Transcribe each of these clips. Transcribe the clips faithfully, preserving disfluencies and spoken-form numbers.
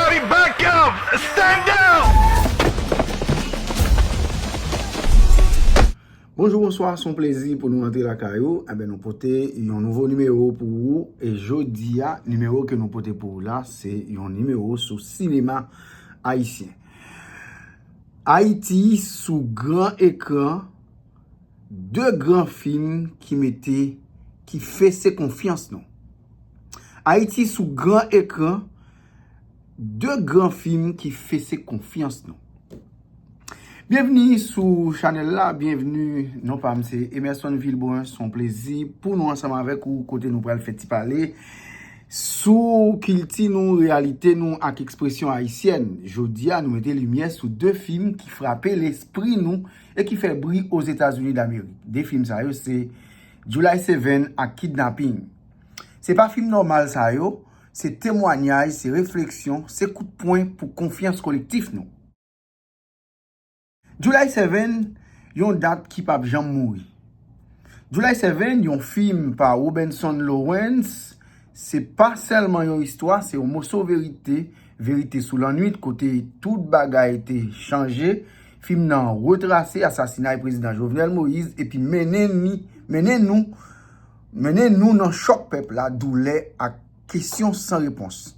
Back up! Stand down! Bonjou, bonswa, se yon plezi pou nou rantre lakay ou. Enben, nou pote yon nouvo nimewo pou ou. E jodi a, nimewo ke nou pote pou ou la, se yon nimewo sou sinema ayisyen. Ayiti sou gran ekran, de gran fim ki mete, ki fese konfyans nou. Ayiti sou gran ekran, de gran fim ki fese konfyans nou. Byenvni sou chanèl la, byenvni. Non pa m se Emerson Vilbrun, se yon plezi pou nou ansanm avèk ou kote nou pral fè ti pale sou kilti nou, reyalite nou ak ekspresyon ayisyèn. Jodi a, nou mete limyè sou de fim ki frape lespri nou e ki fè bri Ozetazini Damerik. De fim sa yo se July Seven ak Kidnapping. Se pa fim nòmal sa yo, se temwanyaj, se refleksyon, se kout pwen pou konfyans kolektif nou. July Seven, yon dat ki p ap janm mouri. July Seven, yon fim pa Robinson Lawrence, se pa sèlman yon istwa, se yon moso verite, verite sou lannwit kote tout bagay te chanje. Fim nan retrase asasinay Prezidan Jovenel Moïse epi mennen ni, mennen nou, mennen nou nan chòk pèp la, doulè ak kesyon san repons.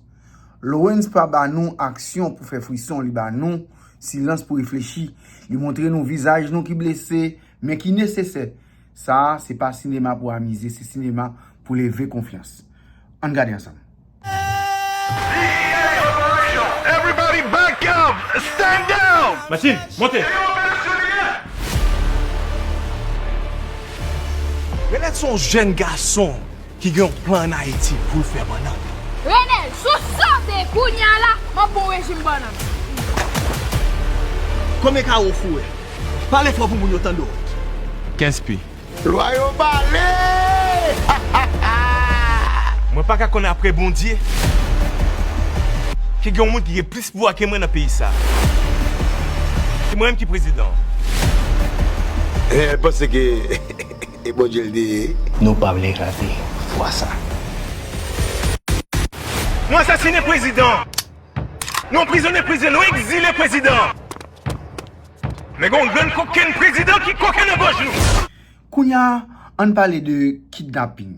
Lawrence pa ba nou aksyon pou fè frison, li ba nou silans pou reflechi. Li montre nou vizaj nou ki blese, men ki nesesè. Sa a, se pa sinema pou amize, se sinema pou leve konfyans. Ann gade ansanm. Everybody back up! Stand down! Machine, monte! Renèt se yon jèn gason ki gen yon plan ann Ayiti pou l fè bannann. Renèl, sou sa w te ye kounye a la, m ap ba w rejim bannann. Konbyen kawo w foure? Pale fò pou moun yo tande w. Kenz pi. Lwa yo bale! Mwen pa ka konn apre Bondye ke gen yon moun ki gen plis pouvwa ke mwen nan peyi sa. Se mwen menm ki prezidan. Eh, panse ke E Bondye l te ye. Nou pa vle rate fwa sa. Nou asasinen prezidan. Nou anprizone prezidan. Nou egzile prezidan. Men gen yon grenn kokenn prezidan ki kokenn nan gòj nou. Kounye a, ann pale de kidnaping.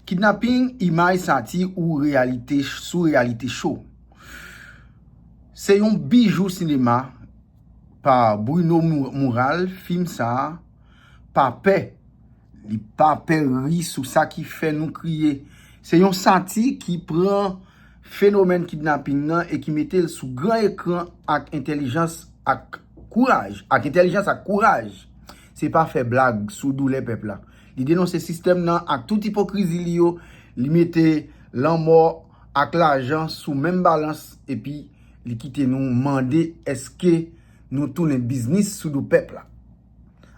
Kidnaping, imaj, satì ou reyalite, sou reyalite cho. Se yon bijou sinema pa Bruno Mou-, Moural, fim sa a pa pè. Li pa pè ri sou sa ki fè nou kriye. Se yon sati ki pran fenomèn kidnaping nan e ki mete l sou gran ekran ak entèlijans ak kouraj, ak entèlijans ak kouraj. Se pa fè blag sou doulè pèp la. Li denonse sistèm nan ak tout ipokrizi li yo. Li mete lanmò ak lajan sou menm balans epi li kite nou mande èske nou tounen biznis sou do pèp la.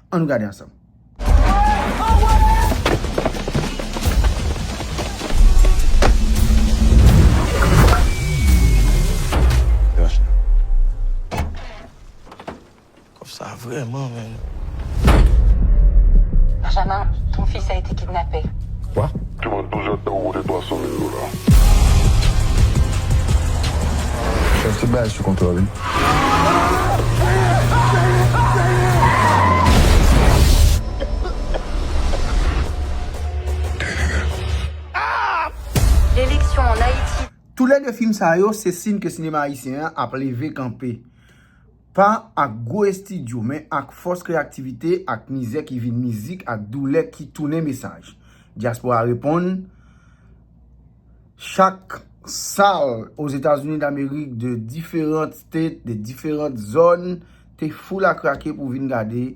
Ann nou gade ansanm. Kòb sa vrèman, men. Benjamin, ton fils a été kidnappé. Quoi? Te mande douz èdtan pou pote twa san mil dola. Fè tout bagay sou kontwòl, wi. Eleksyon ann Ayiti. Toulède fim sa yo se siy ke sinema ayisyen an ap leve kanpe. Pa ak gwo estidyo, men ak fòs kreyativite, ak mizè ki vin mizik, ak doulè ki tounen mesaj. Dyaspora reponn, chak sal Ozetazini Damerik, de diferan state, de diferan zòn, te fou la krake pou vin gade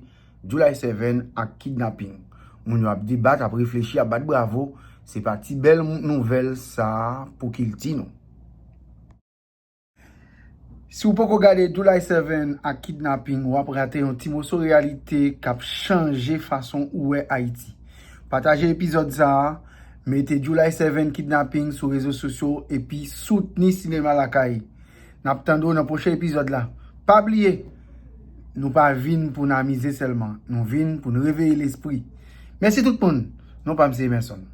July Seven ak Kidnaping. Moun yo ap debat, ap reflechi, ap bat bravo. Se pa ti bèl nouvèl sa a pou kilti nou. Si w poko gade July Seven ak Kidnaping, w ap rate yon ti moso reyalite k ap chanje fason ou wè Ayiti. Pataje epizòd sa a, mete July Seven Kidnaping sou rezo sosyo epi soutni sinema lakay. N ap tande w nan pwochen epizòd la. Pa bliye, nou pa vin pou n amize sèlman, nou vin pou n reveye lespri. Mèsi tout moun, non pa m se Emerson.